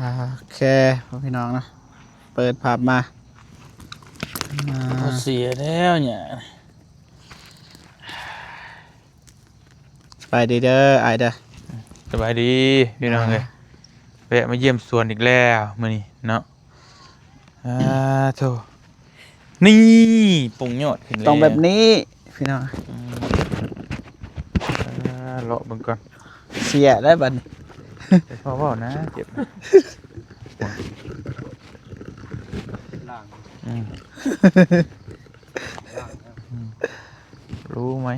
ໂອເຄ ພໍ່ພີ່ນ້ອງເນາະ ເປີດພາບມາ ອ່າ ເສຍແລ້ວຫຍ້າ. ສະບາຍດີເດີອ້າຍເດີ. ສະບາຍດີພີ່ນ້ອງເອີຍ ອ່າ ແວະມາຢ້ຽມສວນອີກແລ້ວມື້ນີ້ເນາະ. ອ່າ ໂທ້ ນີ້ ປົງຍອດຂຶ້ນແລ້ວ ຕ້ອງແບບນີ້ພີ່ນ້ອງ. ອືມ ອ່າ ເລາະເບິ່ງກ່ອນ ເສຍແລ້ວບັດນີ້ ພໍເວົ້ານະ ເຈັບ ລ້າງ ອືມ ລ້າງ ອືມ ຮູ້ໄໝ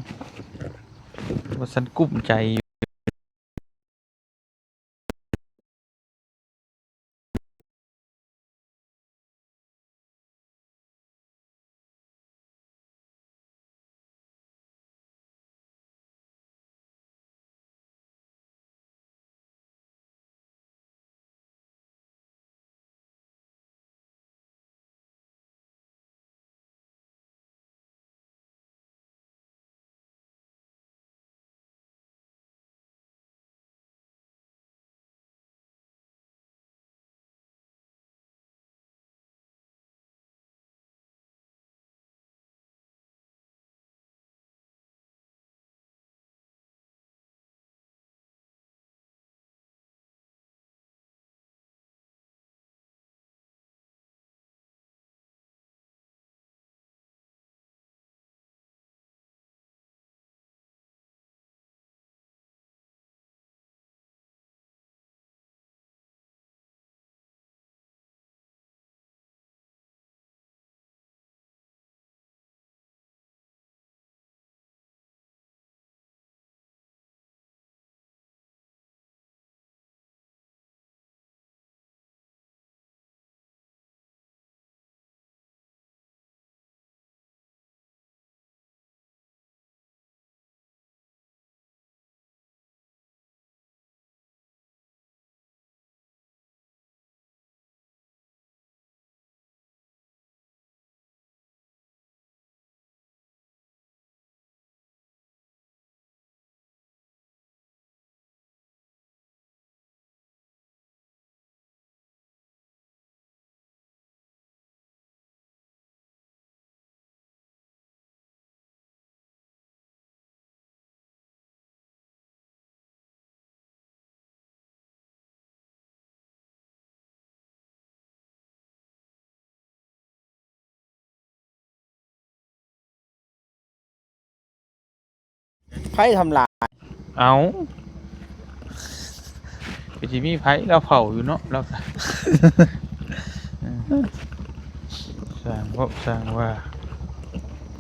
ວ່າຊັ້ນກຸ້ມໃຈຢູ່. ໃຜທຳລາຍ? ເອົ້າ ກໍຊິມີໃຜ ລາວເຝົ້າຢູ່ເນາະ ລາວກໍ ເອີ ສ້າງເວົ້າສ້າງວ່າ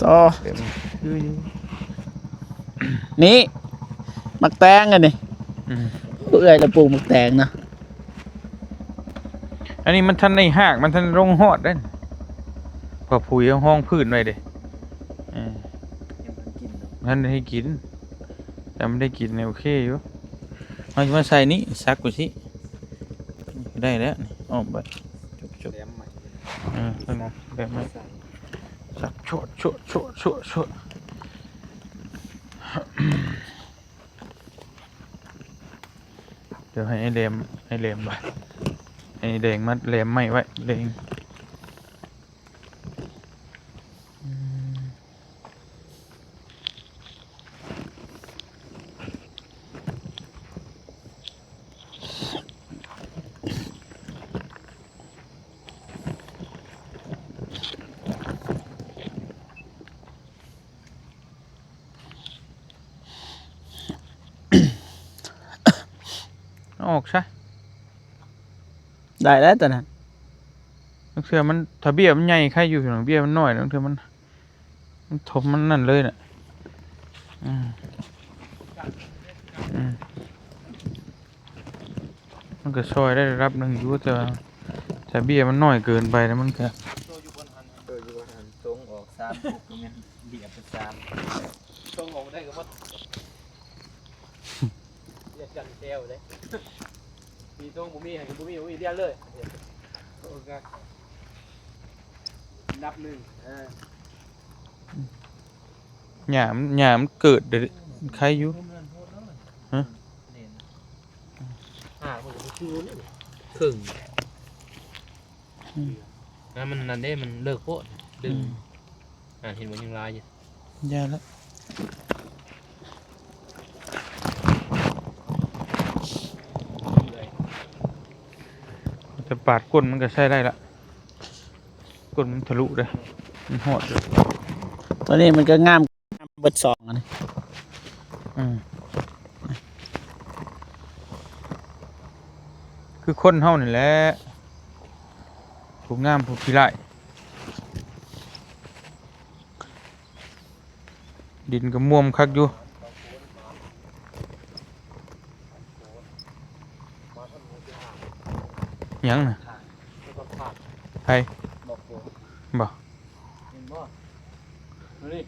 ຕໍ່ ເປັນຄືຢູ່ ນີ້ ໝາກແຕງອັນນີ້ ອືມ ເອື້ອຍລະປູກໝາກແຕງນະ. ອັນນີ້ມັນທັນໄດ້ຮາກ ມັນທັນລົງຮອດເດ້ ເພາະປຸ໋ຍເຮົາຮອງພື້ນໄວ້ເດ້ ເອີ ຍັງບໍ່ທັນກິນເນາະ ມັນໄດ້ກິນ ແຕ່ມັນໄດ້ກິນນີ້ໂອເຄຢູ່ ເຮົາຈະມາໃສ່ນີ້ ສັກໄປຊິ ໄດ້ແລ້ວນີ້ ອ້ອມໄປ ຈົບໆ ແຫຼມໃໝ່ ເອີ ເບິ່ງແຫຼມໃໝ່ ສັກ ໂຊະ ໂຊະ ໂຊະ ໂຊະ ໂຊະ. ດຽວໃຫ້ອ້າຍແຫຼມ ອ້າຍແຫຼມວ່າ ໃຫ້ແດງມາແຫຼມໄມ້ໄວ້ ແດງ ອືມ. ເອົາອອກຊະ ໄດ້ແລ້ວຕົວນັ້ນ ລາງເທື່ອມັນ ຖ້າເບ້ຍມັນໃຫຍ່ໄຄຢູ່ ເບ້ຍມັນນ້ອຍ ລາງເທື່ອມັນ ມັນຖົມມັນນັ້ນເລີຍນະ ອືມ ອືມ ມັນກໍຊ່ອຍໄດ້ລະດັບໜຶ່ງຢູ່ ແຕ່ວ່າຖ້າເບ້ຍມັນນ້ອຍເກີນໄປແລ້ວມັນກໍ ໂຕຢູ່ບ່ອນຫັ້ນ ໂຕຢູ່ບ່ອນຫັ້ນ ສົ່ງອອກສາມປຸກ ກໍແມ່ນເບ້ຍເປັນສາມ ສົ່ງອອກບໍ່ໄດ້ກໍໝົດ ເຮັດກັນແຊວເດ້ ມີໂຕບໍ່ມີ ໃຫ້ບໍ່ມີ ບໍ່ມີລຽນເລີຍ ໂອເຄ ອັນດັບໜຶ່ງ ເອີ ຫຍ້າມັນ ຫຍ້າມັນເກີດເດ້ ໄຄຢູ່ ຮະ ຫາມັນກໍບໍ່ຄືນີ້ ເຄິ່ງ ອືມ ງານມັນນັ້ນເດ້ ມັນເລິກໂພດ ດຶງ ອືມ ອ່າ ເຫັນບໍ່ ຍັງຫຼາຍຢູ່ ຢ່າລະ ແຕ່ປາດກົ້ນມັນກໍໃຊ້ໄດ້ລະ ກົ້ນມັນທະລຸເດ້ ມັນຮອດຢູ່ ຕົວນີ້ມັນກໍງາມ ເບິດສອງອັນນີ້ ອືມ ຄືຄົນເຮົານີ້ແຫຼະ ຜູ້ງາມຜູ້ຂີ້ຮ້າຍ ດິນກໍມ່ວມຄັກຢູ່ ຫຍັງນະ ໃຜ ບໍ່ ເຫັນບໍ່ ດູນີ້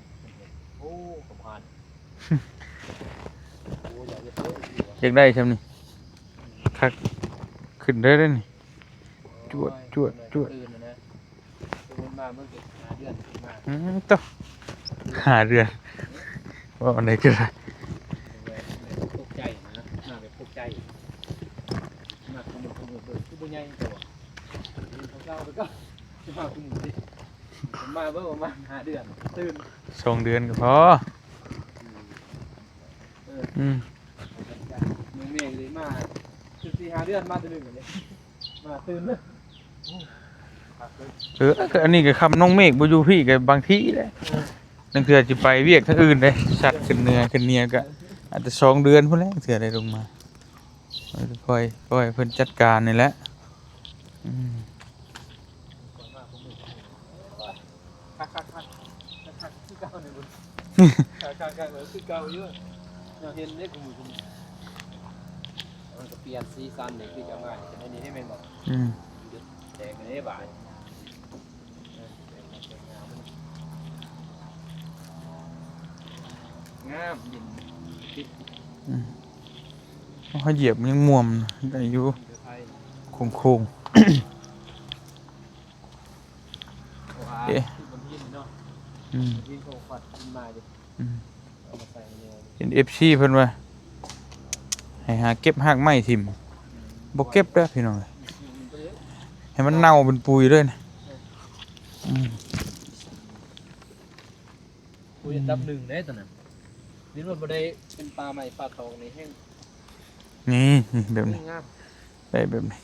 ໂອ້ ສະພານ ໂອ້ ຢາກເຮັດເດີ ຢາກໄດ້ຊ່ຳນີ້ ຄັກ ຂຶ້ນເດີເດ້ນີ້ ຈວດ ໂອ້ຍ ຈວດ ຈວດ ຕື່ນແລ້ວນະ ຕື່ນມາເບິ່ງ ຫ້າເດືອນຂຶ້ນມາ ອືມ ໂຕ ຫ້າເດືອນ ເວົ້າອັນໃດກໍໄດ້ ຕົກໃຈນະ ມາແບບຕົກໃຈ ມາຂະມຸກຂະມຸກເບິ່ງ ຄືບໍ່ໃຫຍ່ ແຕ່ວ່າເຫັນເຂົາເຈົ້າໄປກໍ ມາຂະມຸກ ມາເບິ່ງປະມານຫ້າເດືອນຕື່ນ ສອງເດືອນກໍພໍ ອືມ ອືມ ນ້ອງເມກເລີຍມາ ຄືສີ່ຫ້າເດືອນມາເທື່ອໜຶ່ງເດ ມາຕື່ນເລີຍ ເອີ ອັນນີ້ກໍຄຳນ້ອງເມກບໍ່ຢູ່ພີ້ກໍບາງທີແຫຼະ ເອີ ລາງເທື່ອຊິໄປວຽກທາງອື່ນເດ້ ສັດຂຶ້ນເໜືອຂຶ້ນເໜືອກໍອາດຈະສອງເດືອນພຸ້ນແຫຼະ ເທື່ອໄດ້ລົງມາ ຄ່ອຍ ຄ່ອຍເພິ່ນຈັດການນີ້ແຫຼະ ອືມ ຄັກໆໆ ຄັກໆຄືເກົ່ານີ້ ຄັກໆໆ ເອີ ຄືເກົ່າຢູ່ ແນວເຫັນເດ້ ຄູ່ມື້ ຄູ່ມື້ ມັນກໍປ່ຽນສີສັນເດ້ ຄືຈະມາເປັນອັນນີ້ເດ້ ແມ່ນບໍ່? ອືມ ແດງເດ້ບາດ ງາມ ດິນຕິດ ອືມ ເຮົາຢຽບມັນຍັງມ່ວນໄດ້ຢູ່ ໂຄ້ງໆ ເອີ ອືມ ເຫັນເອັຟຊີເພິ່ນວ່າ ໃຫ້ຫາເກັບຮາກໄມ້ຖິ້ມ ບໍ່ເກັບເດີພີ່ນ້ອງ ໃຫ້ມັນເນົ່າເປັນປຸຍເລີຍນະ ອືມ ປຸຍອັນດັບໜຶ່ງເດ້ຕອນນັ້ນ ນີ້ມັນບໍ່ໄດ້ເປັນປ່າໄມ້ປ່າຕອງນີ້ແຮງ ນີ້ ນີ້ແບບນີ້ ງາມ ໄດ້ແບບນີ້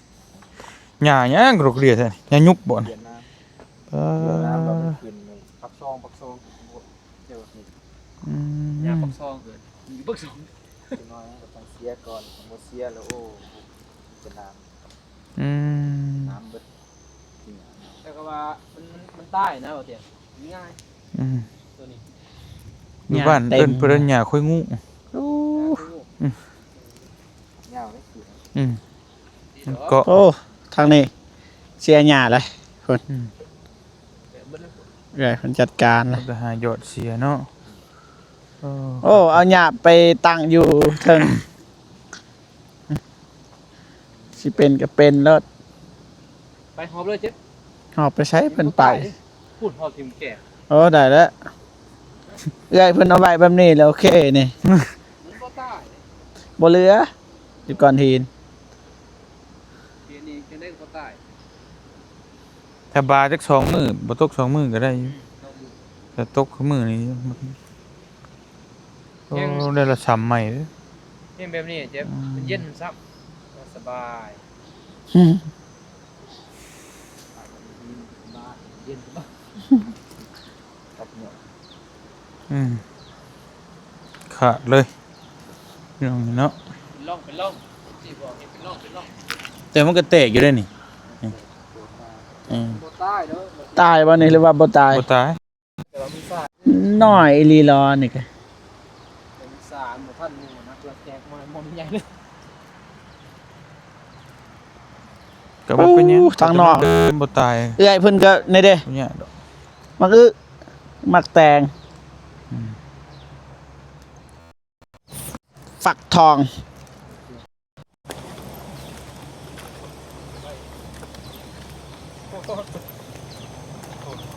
ຫຍ້າຫຍັງກະດົກເດຍແທ້ ຫຍ້າຍຸບບໍ່ນີ້ ເອີ ປັກຊອງ ປັກຊອງ ອືມ ຫຍ້າປັກຊອງເອີ້ນ ຢູ່ປັກຊອງ ຈັກໜ້ອຍມັນກໍຕ້ອງເສຍກ່ອນ ຄັນບໍ່ເສຍແລ້ວ ໂອ້ ເປັນນ້ຳ ອືມ ນ້ຳເບິດ ແຕ່ກໍວ່າມັນ ມັນ ມັນຕາຍນະ ວ່າແຕ່ງ່າຍ ອືມ ຕົວນີ້ ຢູ່ບ້ານເອີ້ນເພິ່ນຫຍ້າຄອຍງູ ໂອ້ ຍາວເດ້ ອືມ ມັນເກາະ ໂອ້ ທາງນີ້ເສຍຫຍ້າແລ້ວພຸ້ນ ອືມ ເອື້ອຍເພິ່ນຈັດການແລ້ວ ໄປຫາຢອດເສຍເນາະ ໂອ້ ເອົາຫຍ້າໄປຕັ້ງຢູ່ເທິງ ຊິເປັນກໍເປັນໂລດ ໄປຫອບເລີຍເຈັບ ຫອບໄປໃສເພິ່ນໄປ ພຸ້ນຫອບຖິ້ມແກ້ວ ໂອ້ ໄດ້ແລ້ວ ເອື້ອຍເພິ່ນເອົາໄວ້ແບບນີ້ແລ້ວໂອເຄນີ້ ມັນບໍ່ຕາຍ ບໍ່ເຫຼືອ ຢູ່ກ້ອນຫີນ ເຂດນີ້ຈັ່ງໃດກໍບໍ່ຕາຍ ຖ້າບາຈັກສອງມື້ ບໍ່ຕົກສອງມື້ກໍໄດ້ຢູ່ ອືມ ສອງມື້ ຖ້າຕົກຄືມື້ນີ້ ໂອ້ ແຮງ ໄດ້ລະສາມໄມ້ເດ້ ແຮງແບບນີ້ເຈັບ ອືມ ມັນເຢັນຊ້ຳ ສະບາຍ ອືມ ເຢັນສະບາຍ ອືມ ຂາດເລີຍ ພີ່ນ້ອງເນາະ ເປັນຮ່ອງ ເປັນຮ່ອງ ຊິບອກໃຫ້ເປັນຮ່ອງ ເປັນຮ່ອງ ແຕ່ມັນກໍແຕກຢູ່ເດ້ນີ້ ອືມ ບໍ່ຕາຍເດີ ຕາຍບໍ່ນີ້ ຫຼືວ່າບໍ່ຕາຍ? ບໍ່ຕາຍ ນ້ອຍອີ່ຫຼີຫຼໍນີ້ກະ ເປັນສານບໍ່ທັນໝູ່ນະ ເພື່ອແຕກມາໝໍໃຫຍ່ເລີຍ ກໍບໍ່ເປັນຫຍັງ ທາງນອກ ບໍ່ຕາຍ ເອື້ອຍເພິ່ນກໍນີ້ເດ້ ບໍ່ຍາກດອກ ໝາກອຶ ໝາກແຕງ ອືມ ຟັກທອງ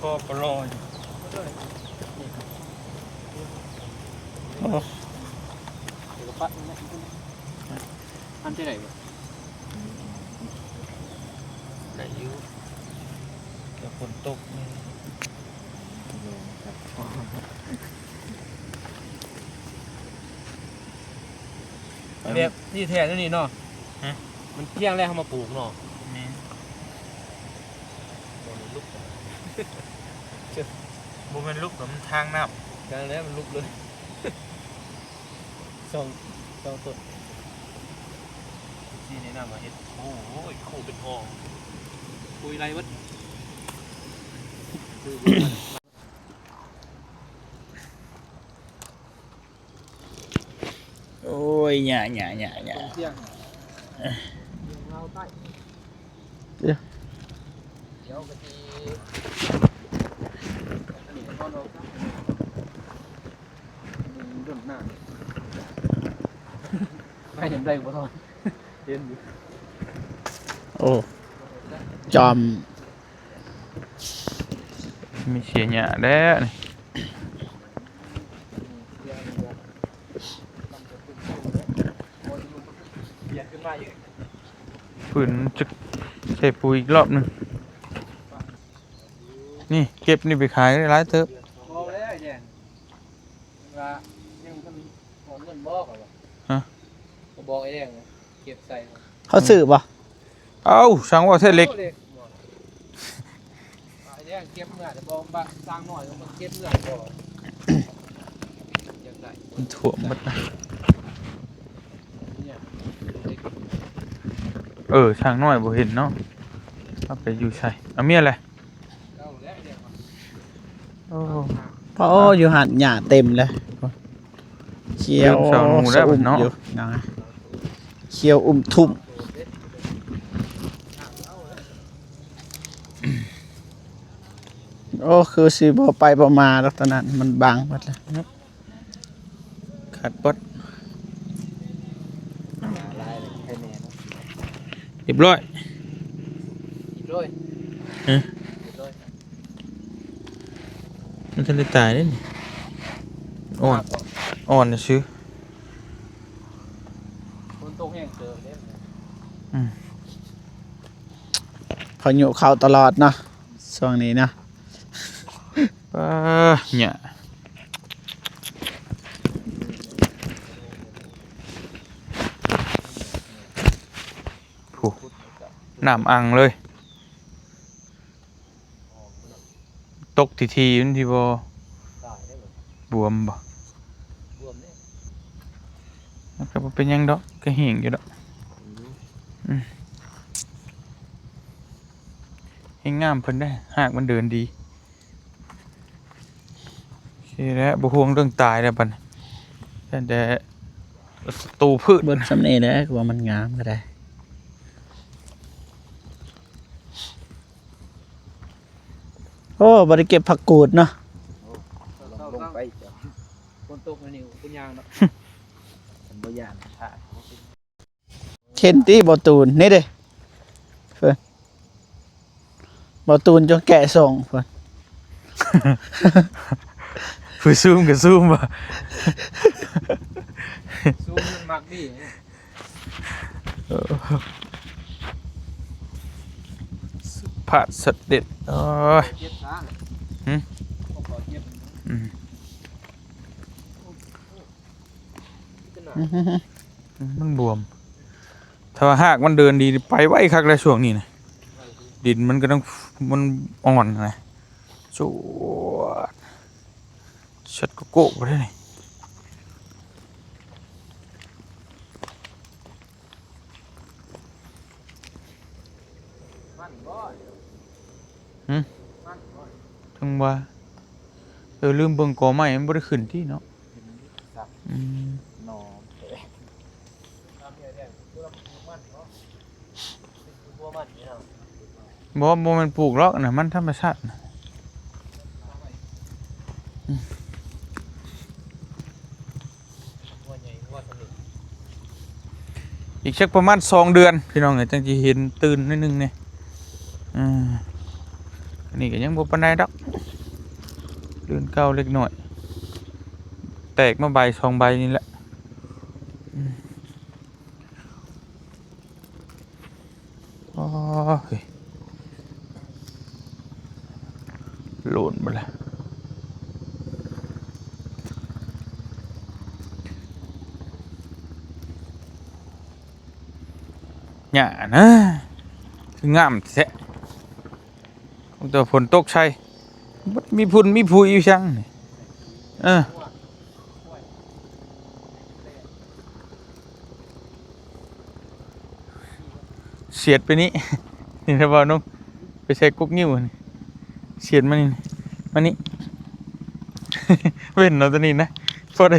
ຄອປະລໍຢູ່ ໂອ້ ອັນທີ່ໃດບໍ່? ແຕ່ຝົນຕົກນີ້ ແບບນີ້ແທ້ແນວນີ້ເນາະ. ຮະ? ມັນພຽງແລ້ວເຮົາມາປູກເນາະ. ແມ່ນ. ບໍ່ແມ່ນລຸກ ບໍ່ແມ່ນລຸກ ມັນທາງນ້ຳ ທາງແລ້ວມັນລຸກເລີຍ. ສອງ ສອງຕົ້ນ ທີ່ແນະນຳວ່າເຮັດ ໂອ້ຍ ໂຄເປັນຫໍ່ ປຸຍໄລ່ເບິດ. ໂອ້ຍ ຫຍ້າ ຫຍ້າ ຫຍ້າ ຫຍ້າ ເອີ ດຽວກໍຊິ ອັນນີ້ກໍນອນອອກຊະ ດົນໜ້າ ໄປເຫັນໄດ້ບໍ່ທອນ ເຫັນຢູ່. ໂອ້ ຈອມ ມີເສຍຫຍ້າແລ້ວນີ້. ຟື້ນຈັກໃສ່ປຸ໋ຍອີກລອບໜຶ່ງ. ນີ້ເກັບນີ້ໄປຂາຍໄດ້ຫຼາຍເຕີບ. ບໍ່ແລ້ວແດງ ວ່າຍັງບໍ່ທັນອອກເງິນບໍ່ ເຂົາວ່າ. ຮະ? ກໍບອກໄອ້ແດງເກັບໃສ່ ເຂົາຊື້ບໍ່? ເອົ້າ ຊ່າງເວົ້າແທ້ເຫຼັກ ເຫຼັກບໍ່ ໄອ້ແດງເກັບເມື່ອ ແຕ່ບໍ່ວ່າຊ່າງນ້ອຍມັນເກັບເມື່ອບໍ່ ຢາກໄດ້ ມັນຖ້ວມໝົດນະ. ເອີ ຊ່າງນ້ອຍບໍ່ເຫັນເນາະ ເອົາໄປຢູ່ໃສ ເອົາເມຍແຫຼະ. ໂອ້ ໂອ້ ຢູ່ຫັ້ນຫຍ້າເຕັມເລີຍ ຂຽວຊະອຸ່ມຢູ່ນະ ຂຽວອຸ້ມທຸ່ມ. ໂອ້ ຄືຊິບໍ່ໄປບໍ່ມາດອກ ຕອນນັ້ນມັນບັງໝົດແລ້ວ. ຂາດປອດ ຮຽບຮ້ອຍ ຮຽບຮ້ອຍ. ຮະ? ຮຽບຮ້ອຍ ມັນທັນໄດ້ຕາຍເດ້ນີ້ ອ່ອນ ອ່ອນຊື່. ຝົນຕົກແຮງເຕີບເດ້ ອືມ ພາຍຸເຂົ້າຕະຫຼອດເນາະ ຊ່ວງນີ້ເນາະ. ປາ ຫຍ້າ ໂອ້ ນ້ຳອັ່ງເລີຍ ຕົກຖີ່ໆ ມັນຊິບໍ່ບວມບໍ່? ມັນກໍບໍ່ເປັນຫຍັງດອກ ກໍແຫ້ງຢູ່ດອກ. ອືມ ແຮງງາມເພິ່ນເດ້ ຮາກມັນເດີນດີ. ໂອເຄແລ້ວ ບໍ່ຫ່ວງເລື່ອງຕາຍແລ້ວບັດນີ້ ແຕ່ສັດຕູພືດ ເບິດຊ່ຳນີ້ແຫຼະ ຄືວ່າມັນງາມກໍໄດ້. ໂອ້ ບໍ່ໄດ້ເກັບຜັກກູດເນາະ. ຝົນຕົກມານີ້ບໍ່ຍ່າງດອກ ບໍ່ຢ້ານ. ເຫັນຕິບໍ່ຕູນ ນີ້ເດ້ ເພິ່ນ ບໍ່ຕູນຈົງແກະສົ່ງເພິ່ນ ຜູ້ຊູມກໍຊູມບໍ່ ຊູມມັນມັກດີ. ເອີ ພາດສະເດັດ ໂອ້ຍ ເຈັບຊະ ຫຶ ເຂົາເຈັບ ອືມ ມັນບວມ ຖ້າວ່າຮາກມັນເດີນດີໄປໄວຄັກແລ້ວຊ່ວງນີ້ນະ ດິນມັນກຳລັງ ມັນອ່ອນນະ ສວດ ສັດກະໂກກໄປເດ້ນີ້. ຫຶ ຈັ່ງວ່າ ເອີ ລືມເບິ່ງ ກໍໄມ້ມັນບໍ່ໄດ້ຂຶ້ນຕິເນາະ. ອືມ ບໍ່ ບໍ່ແມ່ນປູກດອກນະ ມັນທຳມະຊາດນະ. ອືມ ອີກຈັກປະມານສອງເດືອນ ພີ່ນ້ອງເອີຍ ຈັ່ງຊິເຫັນຕື່ນໜ້ອຍໜຶ່ງນີ້. ອ່າ ອັນນີ້ກໍຍັງບໍ່ປານໃດດອກ ລື່ນເກົ່າເລັກນ້ອຍ ແຕກມາໃບສອງໃບນີ້ແຫຼະ. ອືມ ໂອ້ຍ ໂລນໝົດລະ. ຫຍ້ານະ ຄືງາມແທ້. ແຕ່ວ່າຝົນຕົກໃສ່ ບໍ່ມີຝຸ່ນມີຜຸຍຢູ່ຊັ້ນນີ້. ເອີ ສຽດໄປນີ້ ນີ້ລະເວົ້ານົງ ໄປໃສ່ກົກນິ້ວນີ້ ສຽດມານີ້ ມານີ້ ເວັ້ນເນາະໂຕນີ້ນະ ພໍໄດ້.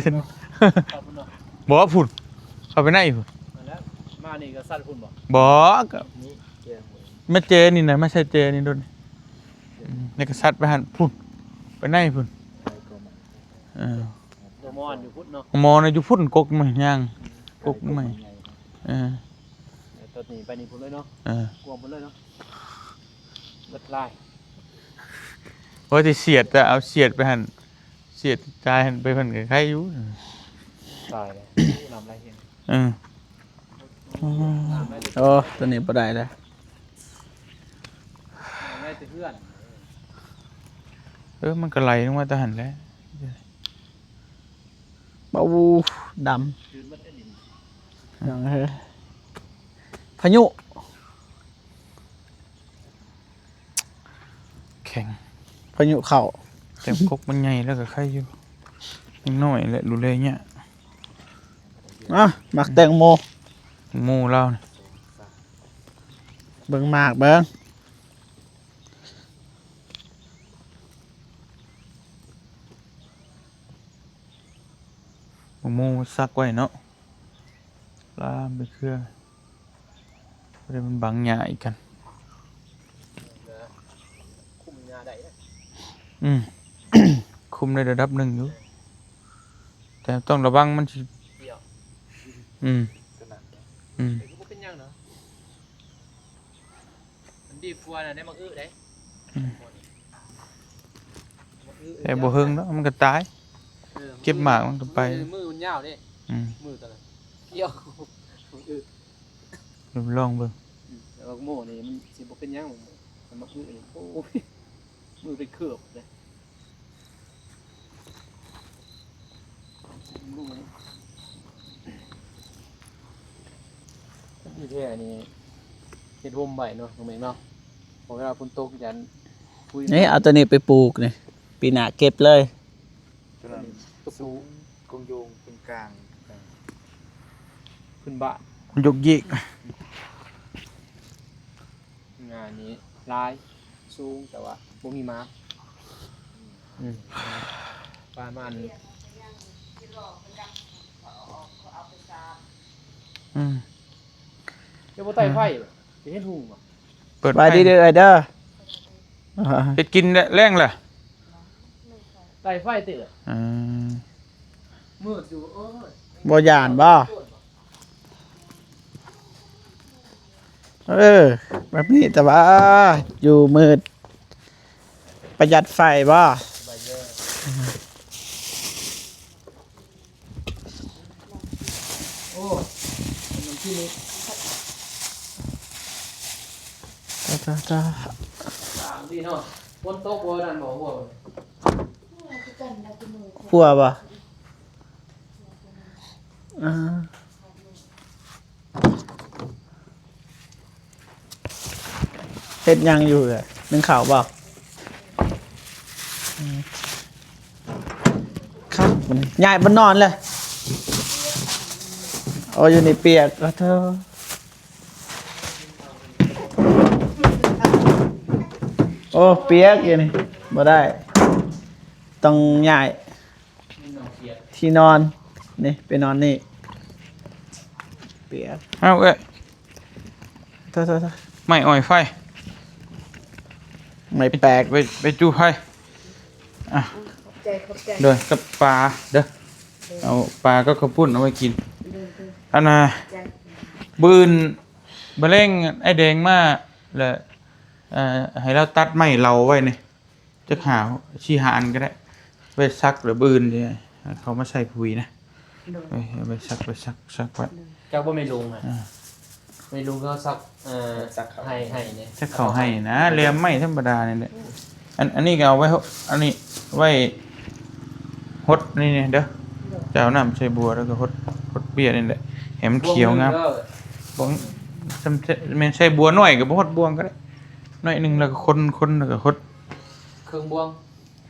ບໍ່ ພຸ້ນ ເຂົ້າໄປໃນພຸ້ນ. ມານີ້ກໍສັດພຸ້ນບໍ່? ບໍ່ ກໍ ນີ້ ມາແຈນີ້ນະ ມາໃສ່ແຈນີ້ໂດດ ອືມ ແລ້ວກໍສັດໄປຫັ້ນ ພຸ້ນ ໄປໃນພຸ້ນ. ເອີ ໝໍຢູ່ພຸ້ນເນາະ ໝໍນະຢູ່ພຸ້ນ ກົກໄມ້ຍ່າງ ອືມ ກົກໄມ້ ເອີ ຕອນນີ້ໄປນີ້ພຸ້ນເລີຍເນາະ ເອີ ກວມພຸ້ນເລີຍເນາະ ເບິດລາຍ. ໂອ້ຍ ຊິສຽດ ແຕ່ເອົາສຽດໄປຫັ້ນ ສຽດຈ່າຍຫັ້ນໄປ ເພິ່ນກໍໄຄຢູ່ ຕາຍແລ້ວ ນ້ຳໄຫຼແຮງ ເອີ. ໂອ້ ຕົວນີ້ບໍ່ໄດ້ແລ້ວ ໄດ້ແຕ່ເຮືອນ ເອີ ມັນກໍໄຫຼລົງມາແຕ່ຫັ້ນແຫຼະ. ໂອ້ ດຳ ຄືນໝົດໄອ້ດິນ ຫຍັງເຮີ ພາຍຸ ແຂງ ພາຍຸເຂົ້າ ແຕ່ກົກມັນໃຫຍ່ແລ້ວກໍໄຄຢູ່ ຍັງນ້ອຍແຫຼະ ດູແລຍາກ. ອ່ະ ໝາກແຕງໂມ ໂມລາວນີ້ ເບິ່ງໝາກເບິ່ງ ໝາກໂມສັກໄວ້ເນາະ ລາມໄປເຄືອ ບໍ່ໄດ້ມັນບັງຫຍ້າອີກກັນ ຄຸມຫຍ້າໄດ້ ອືມ ຄຸມໄດ້ລະດັບໜຶ່ງຢູ່ ແຕ່ຕ້ອງລະວັງມັນຊິ ອືມ ອືມ ມັນບໍ່ເປັນຫຍັງເນາະ ມັນດີກວ່ານັ້ນໄດ້ໝາກອຶເດ້ ອືມ ໝາກອຶ ແຕ່ບໍ່ເຫິງດອກ ມັນກໍຕາຍ ເອີ ເກັບໝາກມັນກໍໄປ ມືມັນຍາວເດ້ ອືມ ມືຕົວນັ້ນ ກ່ຽວ ໝາກອຶ ລອງເບິ່ງ ອືມ ແຕ່ວ່າໝາກໂມນີ້ມັນຊິບໍ່ເປັນຫຍັງ ໝາກອຶນີ້ ໂອ້ຍ ມືເປັນເຄືອບເດ້. ທີ່ແທ້ນີ້ເຮັດຮົ່ມໄວ້ເນາະ ນ້ອງເມກເນາະ ເພາະເວລາຝົນຕົກຢ້ານຝຸ່ນ ນີ້ ເອົາຕົວນີ້ໄປປູກນີ້ ປີໜ້າເກັບເລີຍ ຕົວນັ້ນສູງ ກົງໂຍງເປັນກາງ ພື້ນບ້ານ ຍົກເຢກ. ງານີ້ຫຼາຍ ສູງ ແຕ່ວ່າບໍ່ມີໝາກ ອືມ ປະມານ ອືມ ຈະບໍ່ໄຕ້ໄຟ ຈະເຮັດຫຸງບໍ່? ເປີດໄຟ ສະບາຍດີເດີ ເອີຍເດີ ເຮັດກິນແລງລະ ໄຕ້ໄຟຕິລະ ອືມ ມືດຢູ່ ໂອ້ຍ ບໍ່ຢ້ານບໍ່? ເອີ ແບບນີ້ແຕ່ວ່າຢູ່ມືດ ປະຢັດໄຟບໍ່? ໂອ້ ມັນຄືນີ້ ຕາ ຕາ ຕາ ຕາ ດີເນາະ ຝົນຕົກບໍ່ນັ້ນບໍ່ ຫົວ ຫົວບໍ່? ອ່າ ເຮັດຫຍັງຢູ່ເອື້ອຍ? ໜຶ້ງເຂົ້າບໍ່? ອືມ ຄັກ ຍ້າຍບ່ອນນອນເລີຍ. ໂອ້ ຢູ່ນີ້ປຽກ ໂອ້ໂທ ໂອ້ ປຽກຢູ່ນີ້ ບໍ່ໄດ້ ຕ້ອງຍ້າຍ ທີ່ນອນ ນີ້ ໄປນອນນີ້ ປຽກ. ເອົາເອີຍ ໂທ ໂທ ໂທ ໄມ້ອ້ອຍໄຟ ໄມ້ແປກ ໄປ ໄປຈູ່ໄຟ ອ່ະ ຂອບໃຈ ຂອບໃຈ ໂດຍ ກັບປາເດີ ເອົາປາກັບເຂົ້າປຸ້ນເອົາໄວ້ກິນ ໂດຍ ໂດຍ ອັນນ່າ ຂອບໃຈ ມື້ອື່ນ ມື້ແລງອ້າຍແດງມາ ແລ້ວ ເອີ ໃຫ້ລາວຕັດໄມ້ເຫຼົາໄວ້ນີ້ ຈັກຫາສີ່ຫ້າອັນກໍໄດ້ ໄວ້ສັກ ແລ້ວມື້ອື່ນຊິເອົາເຂົ້າມາໃສ່ປຸ໋ຍນະ ໂດຍ ເອີ ເອົາໄວ້ສັກ ໄວ້ສັກ ສັກໄວ້ ໂດຍ ຈັກບໍ່ແມ່ນລຸງນະ ອ່າ ແມ່ນລຸງເຂົາສັກ ເອີ ສັກເຂົ້າ ໄຮ່ ໄຮ່ນີ້ ສັກເຂົ້າໄຮ່ນະ ແຫຼມໄມ້ທຳມະດານີ້ແຫຼະ ໂອ້ ອັນ ອັນນີ້ກໍເອົາໄວ້ ອັນນີ້ໄວ້ຫົດນີ້ເດີ ຈະເອົານ້ຳໃສ່ບົວ ແລ້ວກໍຫົດ ຫົດເບ້ຍນີ້ແຫຼະ ໃຫ້ມັນຂຽວງາມ. ບ່ວງ ແມ່ນໃສ່ບົວນ້ອຍກໍບໍ່ຮອດບ່ວງກໍໄດ້ ໜ້ອຍໜຶ່ງ ແລ້ວກໍຄົນໆ ແລ້ວກໍຫົດ ເຄິ່ງບ່ວງ.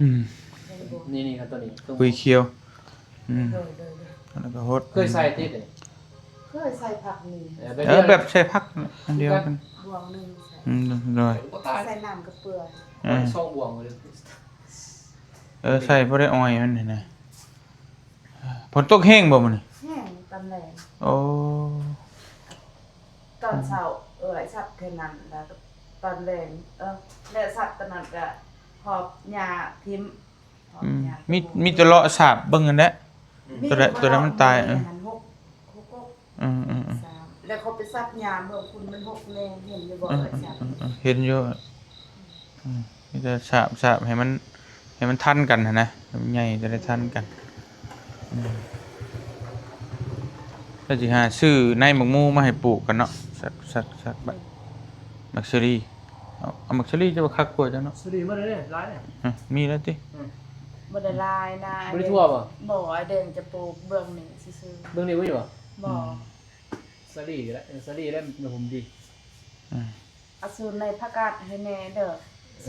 ອືມ ນີ້ໆ ຄັນຕົວນີ້ເຄິ່ງ ຄຸຍຂຽວ. ອືມ ໂດຍໆໆ ແລ້ວກໍຫົດ ເຄີຍໃສ່ຕິດນີ້? ເຄີຍໃສ່ຜັກນີ້ ເອີ ແບບ ເອີ ແບບໃສ່ຜັກອັນດຽວກັນ ບ່ວງໜຶ່ງໃສ່ ອືມ ໂດຍ ໃສ່ນ້ຳກະເປືອຍ ເອີ ສອງບ່ວງເລີຍ. ເອີ ໃສ່ພໍໄດ້ອອຍມັນຫັ້ນນະ. ຝົນຕົກແຮງບໍ່ມື້ນີ້? ແຮງຕອນແລງ. ໂອ້ ຕອນເຊົ້າເອື້ອຍສັບແຄ່ນັ້ນ ແລ້ວຕອນແລງ ເອີ ແລ້ວສັບຕອນນັ້ນກະຫອບຫຍ້າຖິ້ມ. ອືມ ມີ ມີແຕ່ເລາະສາບເບິ່ງຫັ້ນແຫຼະ ຕົວໃດ ຕົວໃດມັນຕາຍ. ເອີ ເອີ ເອີ ແລ້ວເຂົາໄປສັບຫຍ້າເບິ່ງພຸ້ນ ມັນຫົກແນ່ ເຫັນຢູ່ບໍ່? ເອີ ເອີ ເອີ ເອີ ເຫັນຢູ່. ອືມ ມີແຕ່ສາບ ສາບໃຫ້ມັນ ໃຫ້ມັນທັນກັນຫັ້ນນະ ໃຫ້ມັນໃຫຍ່ຈະໄດ້ທັນກັນ. ອືມ ແລ້ວຊິຫາຊື້ໃນໝາກໝູມາໃຫ້ປູກກັນເນາະ ສັກ ສັກ ສັກ ບັດ ໝາກເຊີຣີ ເອົາ ເອົາໝາກເຊີຣີຈະວ່າຄັກກວ່າເຈົ້າເນາະ. ເຊີຣີໝົດເລີຍ ຫຼາຍເລີຍ. ຮະ ມີແລ້ວຕິ? ອືມ ບໍ່ໄດ້ຫຼາຍນະ. ບໍ່ໄດ້ທົ່ວບໍ່? ບໍ່ ອ້າຍແດງຈະປູກເບື້ອງນີ້ຊື່ໆ. ເບື້ອງນີ້ບໍ່ມີບໍ່? ບໍ່. ອືມ ເຊີຣີກໍໄດ້ ເອີ ເຊີຣີແລ້ວມັນຫຸມດີ. ອືມ ອາ ຊື້ໃນຜັກກາດໃຫ້ແນ່ເດີ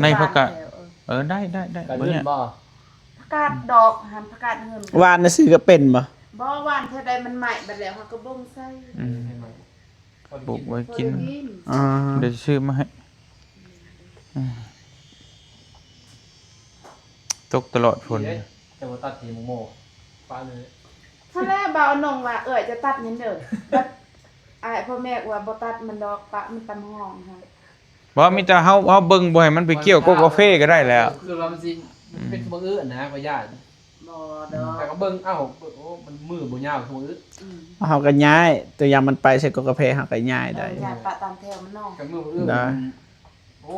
ໃນຜັກກາດ. ເອີ ເອີ ໄດ້ ໄດ້ ໄດ້ ບໍ່ຍາກ. ຜັກກາດດອກຫັ້ນ ຜັກກາດເຫີນ ຫວ່ານຊື່ກໍເປັນບໍ່? ບໍ່ ຫວ່ານເທື່ອໃດມັນໄໝ້ ບັດແລ້ວເຮົາກໍບົ່ງໃສ່. ອືມ ປູກໄວ້ກິນ. ອໍ ດຽວຊິຊື້ມາໃຫ້. ອືມ ຕົກຕະຫຼອດຝົນ. ນີ້ເດ້ ຈະບໍ່ຕັດທີ່ໝາກໂມປະເລີຍ. ຫັ້ນແຫຼະ ບ່າວນົງວ່າ ເອື້ອຍຈະຕັດຫັ້ນເດີ ບັດອ້າຍພໍ່ແມ່ວ່າ ບໍ່ຕັດມັນດອກ ປະມັນຕາມຫ້ອງຫັ້ນ. ບໍ່ ມີແຕ່ເຮົາ ເຮົາເບິ່ງບໍ່ໃຫ້ມັນໄປກ່ຽວກົກກາເຟກໍໄດ້ແລ້ວ. ຄືວ່າມັນຊິ ອືມ ເປັນຄືບັງເອີນນະ ຂ້ອຍຢ້ານ. ບໍ່ດອກ ແຕ່ກໍເບິ່ງ ເອົ້າ ໂອ້ ມັນມືບໍ່ຍາວຄືມື້. ອືມ ເຮົາກໍຍ້າຍ ຕົວຢ່າງມັນໄປໃສ່ກົກກາເຟ ເຮົາກໍຍ້າຍໄດ້. ເອີ ຍ້າຍປະຕາມແຖວມັນເນາະ ກັບມື້ມື້ອື່ນ. ໄດ້ ມັນ ໂອ້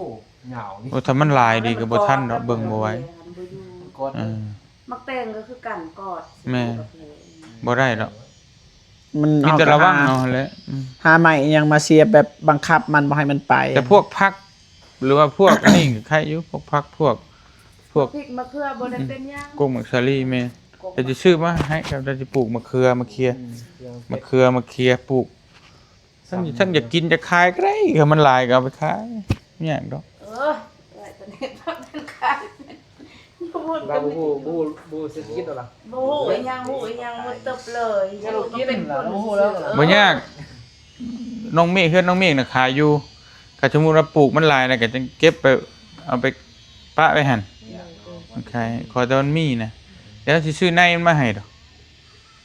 ຍາວນີ້. ໂອ້ ຖ້າມັນຫຼາຍດີກໍບໍ່ທັນດອກ ເບິ່ງບໍ່ໄຫວ. ມັນບໍ່ຢູ່ ມັນກອດ. ເອີ ໝາກແຕງກໍຄືກັນ ກອດ. ແມ່ນ ບໍ່ໄດ້ດອກ. ມັນ ມີແຕ່ລະວັງເອົາຫັ້ນແຫຼະ. ອືມ ຫາໄມ້ອີ່ຫຍັງມາສຽບແບບບັງຄັບມັນບໍ່ໃຫ້ມັນໄປ. ແຕ່ພວກຜັກ ຫຼືວ່າພວກອັນນີ້ກໍໄຄຢູ່ ພວກຜັກ ພວກ ພວກ ພລິກມະເຂືອບໍ່ໄດ້ເປັນຫຍັງ. ອືມ ກົກໝາກສາລີ ແມ່ນ ກົກ ດຽວຊິຊື້ມາໃຫ້ ດຽວຊິປູກມະເຂືອ ມະເຂືອ. ອືມ ມະເຂືອ ມະເຂືອ ປູກ. ຄັນ ຄັນຢາກກິນຢາກຂາຍກໍໄດ້ ຄັນມັນຫຼາຍກໍເອົາໄປຂາຍ ບໍ່ຍາກດອກ. ເອີ ໄວ້ຕອນນີ້ພັກນັ້ນຂາຍ. ລາວບໍ່ຮູ້ ບໍ່ຮູ້ ບໍ່ຮູ້ເສດຖະກິດດອກລະ. ບໍ່ຮູ້ອີ່ຫຍັງ ຮູ້ອີ່ຫຍັງໝົດຕຶບເລີຍ. ບໍ່ຮູ້ແລ້ວ. ເອີ ບໍ່ຍາກ. ນ້ອງເມກ ເຮືອນນ້ອງເມກນະຂາຍຢູ່. ຖ້າສົມມຸດວ່າປູກມັນຫຼາຍນະ ກໍຈັ່ງເກັບໄປ ເອົາໄປປະໄວ້ຫັ້ນ. ມັນຂາຍ ຂໍແຕ່ມັນມີນະ. ດຽວຊິຊື້ໃນມັນມາໃຫ້ດອກ.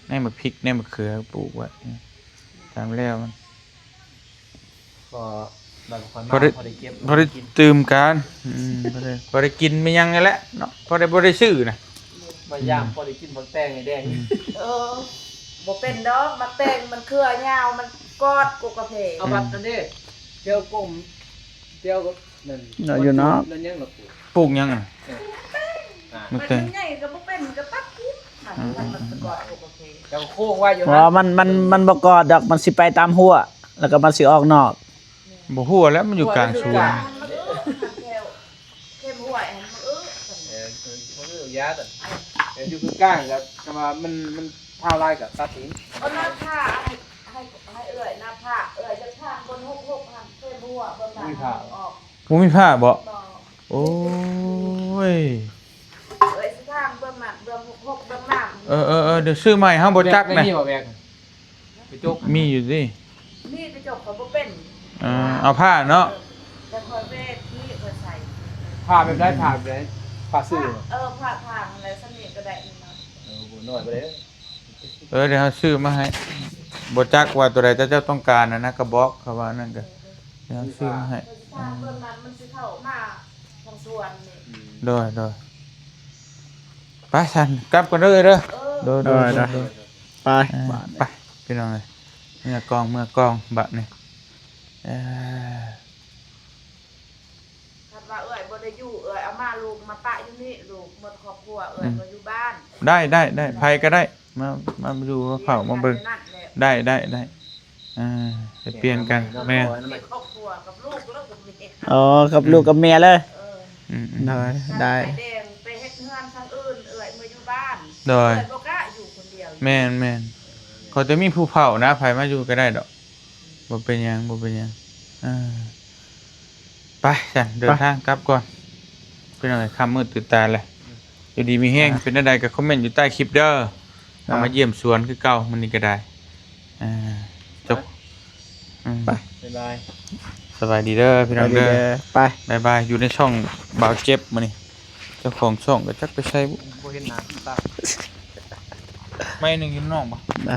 ໃນໝາກພິກ ໃນໝາກເຂືອປູກໄວ້ ຕາມແລ້ວມັນ. ກໍ ບັດຂ້ອຍມາ ພໍໄດ້ ພໍໄດ້ເກັບ ພໍໄດ້ ມາກິນ ຕື່ມກັນ. ອືມ ພໍໄດ້ ພໍໄດ້ກິນແມ່ນຫຍັງນີ້ແຫຼະເນາະ ພໍໄດ້ບໍ່ໄດ້ຊື້ນະ. ມາຢາມ ອືມ ພໍໄດ້ກິນໝາກແຕງໃຫ້ແດງ. ອືມ ເອີ ບໍ່ເປັນດອກ ໝາກແຕງມັນເຄືອຍາວ ມັນກອດກົກກາເຟ. ເອົາບັດນັ້ນເດ້ ແກ້ວກົມ ແກ້ວ ນັ້ນ ເນາະ ຢູ່ເນາະ ນັ້ນຫຍັງລະປູກ ປູກຫຍັງ? ເອີ ອ່າ ມັນໃຫຍ່ກໍບໍ່ເປັນ ກໍຕັດຖິ້ມ. ອ່າ ມັນ ມັນ ມັນກໍໂຄ້ງໄວ້ຢູ່ ເພາະວ່າມັນ ມັນ ມັນບໍ່ກອດດອກ ມັນຊິໄປຕາມຮົ້ວ ແລ້ວກໍມັນຊິອອກນອກ. ບໍ່ຮູ້ແລ້ວ ມັນຢູ່ກາງສວນ. ເອີ ເຂັ້ມຫ້ວຍຫັ້ນ ເອີ ເອີ ມັນເອີຢາດ ແຕ່ຢູ່ກາງກໍ ກໍວ່າມັນ ມັນ ຖ້າຫຼາຍກໍຕັດຖິ້ມ. ເອີ ໜ້າຜາໃຫ້ ໃຫ້ ໃຫ້ເອື້ອຍໜ້າຜາ ເອື້ອຍຈະຖາງເບິ່ງຫົກຫົກຫັ້ນ ເຄີຍບົວເບິ່ງໜ້າອອກ. ບໍ່ມີຜ້າບໍ? ບໍ່. ໂອ້ຍ ເອື້ອຍຊິຖາງເບິ່ງນັ້ນເບິ່ງຫົກຫົກເບິ່ງນ້ຳ. ເອີໆໆ ດຽວຊື້ໃໝ່ ເຮົາບໍ່ຈັກນະ. ມີບໍ່ແບກ? ກະຈົກ ມີຢູ່ຕິ? ມີກະຈົກກໍບໍ່ເປັນ. ເອີ ເອົາຜ້າເນາະ. ເອີ ແຕ່ຂ້ອຍແວກນີ້ຂ້ອຍໃສ່. ຜ້າແບບໃດ? ຜ້າແບບໃດ? ຜ້າຊື່. ເອີ ຜ້າທາງແລ້ວ ສ່ຳນີ້ກໍໄດ້ເນາະ. ເອີ ບໍ່ນ້ອຍບໍ່ໄດ້. ເອີ ດຽວເຮົາຊື້ມາໃຫ້. ບໍ່ຈັກວ່າຕົວໃດເຈົ້າຕ້ອງການນະ ກະບອກ ເຂົາວ່ານັ້ນກະ ດຽວເຮົາຊື້ມາໃຫ້. ເອີ ເພິ່ນຊິຖາມເບິ່ງນັ້ນ ມັນຊິເຂົ້າມາທາງສວນນີ້. ໂດຍໆ ໄປຊັ້ນ ກັບກ່ອນເດີເອີຍເດີ. ເອີ ໂດຍໆ ໂດຍໆ ໂດຍໆ ໄປ ເອີ ບາດນີ້ ໄປ ພີ່ນ້ອງເອີຍ ເມືອກອງ ເມືອກອງບາດນີ້. ເອີ ຄັນວ່າເອື້ອຍບໍ່ໄດ້ຢູ່ ເອື້ອຍເອົາມາ ລູກມາປະຢູ່ນີ້ ລູກໝົດຄອບຄົວ ເອື້ອຍ ອືມ ກໍຢູ່ບ້ານ. ໄດ້ ໄດ້ ໄດ້ ໃຜກໍໄດ້ ມາ ມາຢູ່ມາເຝົ້າມາເບິ່ງ. ໄດ້ ໄດ້ ໄດ້ ອ່າ ຈະປ່ຽນກັນ. ແມ່ນ ຄອບຄົວກັບລູກແລ້ວກໍມີ. ອໍ ກັບລູກກັບເມຍເລີຍ. ເອີ ອືມໆ ໂດຍ ໄດ້ ໄດ້ ໄດ້ແບ່ງໄປເຮັດເຮືອນທາງອື່ນ ເອື້ອຍມາຢູ່ບ້ານ ໂດຍ ເອື້ອຍບໍ່ກ້າຢູ່ຄົນດຽວ ແມ່ນໆ ເຂົາຈະມີຜູ້ເຝົ້ານະ ໃຜມາຢູ່ກໍໄດ້ດອກ ບໍ່ເປັນຫຍັງ ບໍ່ເປັນຫຍັງ ເອີ ໄປຊັ້ນ ເດີນທາງກັບກ່ອນ ເປັນຫຍັງ ຄ່ຳມືດຕື່ນຕາແລ້ວ ຢູ່ດີມີແຮງ ອ່າ ເປັນແນວໃດກໍຄອມເມັນຢູ່ໃຕ້ຄລິບເດີ ເອົາ ອ່າ ມາຢ້ຽມສວນຄືເກົ່າ ມື້ນີ້ກໍໄດ້ ອ່າ ຈົບ ອືມ ໄປ ບາຍບາຍ ສະບາຍດີເດີພີ່ນ້ອງເດີ ໄປ ບາຍບາຍ ຢູ່ໃນຊ່ອງບ່າວເຈັບມື້ນີ້ ເຈົ້າຂອງຊ່ອງກໍຈັກໄປໃສບຸ ບໍ່ເຫັນໜ້າເຫັນຕາ ໄມ້ໜຶ່ງຢູ່ນອກບໍ່ ນະ